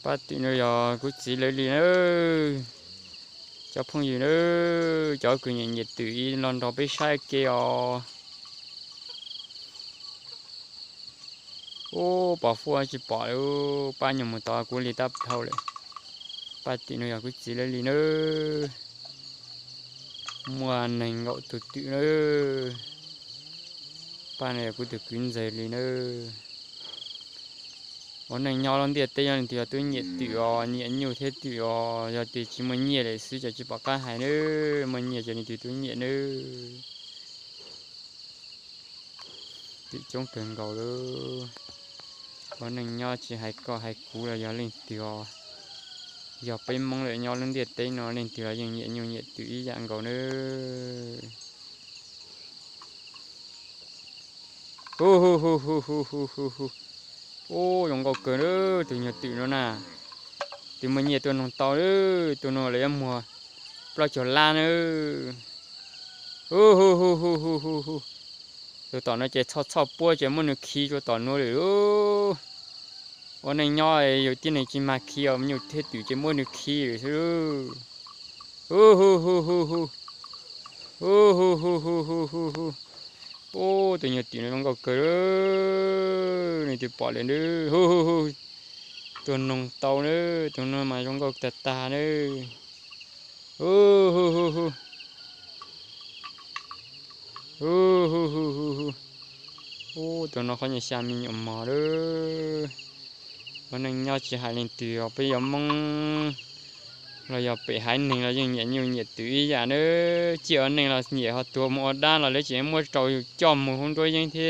Paj twm no yog kuv txiv lawv li nawb. Cov phooj ywg nawb, cov kws nyiam nyiam twm ib los nrog peb saib ke os. Ub, pom fuab tsis pom li, paj nyuag mus tod kuv li tab dhau lawm. Paj twm no yog kuv txiv lawv li nawb. Muaj nees nkaum tus twm nawb. Paj no yog kuv tus kwv ntxawg li nawb. Ua neej nyob lub ntiaj teb no leej twg yog tub nyiam twm os, nyiam nyuj thiab twm os, yog tias tsis muaj nyiaj lawm xwb ces tsis pom qab hais nawb, muaj nyiaj ces leej twg tub nyiam nawb. Twm coob kawg nkaus lawm. Ua neej nyob tsis hais koj hais kuv los yog leej twg os, yog peb Hmoob lawm nyob lub ntiaj teb no leej twg los yeej nyiam nyuj nyiam twm ib yam nkaus nawb. Hu hu hu hu hu hu hu hu. Ub, zoo nkauj kawg nawb, tus nyuag twm no na. Tus muaj nyiaj tuaj noog tau, tus no lawv yuav muag plaub caug lab nawb. Hu hu hu hu hu hu hu. Tus tom no ces txhoj txhoj puab ces muab nws khi rau tom no lawm. Ua neej nyob yus tib neeg tsis mag khi os, nyuj thiab twm ces muab nws khi lawm xwb. Hu hu hu hu hu. Hu hu hu hu hu hu hu. Ub, tus nyuag twm no zoo nkauj kawg, nws twb pom lawm nawb. Hu hu hu. Tuag noog tau nawb, tus no mas zoo nkauj tag tag nawb. Hu hu hu hu. Hu hu hu hu hu. Ub, tus no qhov nyuag xya me nyuam mos lawm. Ua neej nyob tsis hais leej twg os, peb yog Hmoob los yog pem haiv neeg los yeej nyiam nyuj nyiam twm ib yam nawb. Ciaj ua neej los nyiam, ho tuag mus ua dab los lawv tseem muab rau yus coj mus hauv nruab yeeb thiab.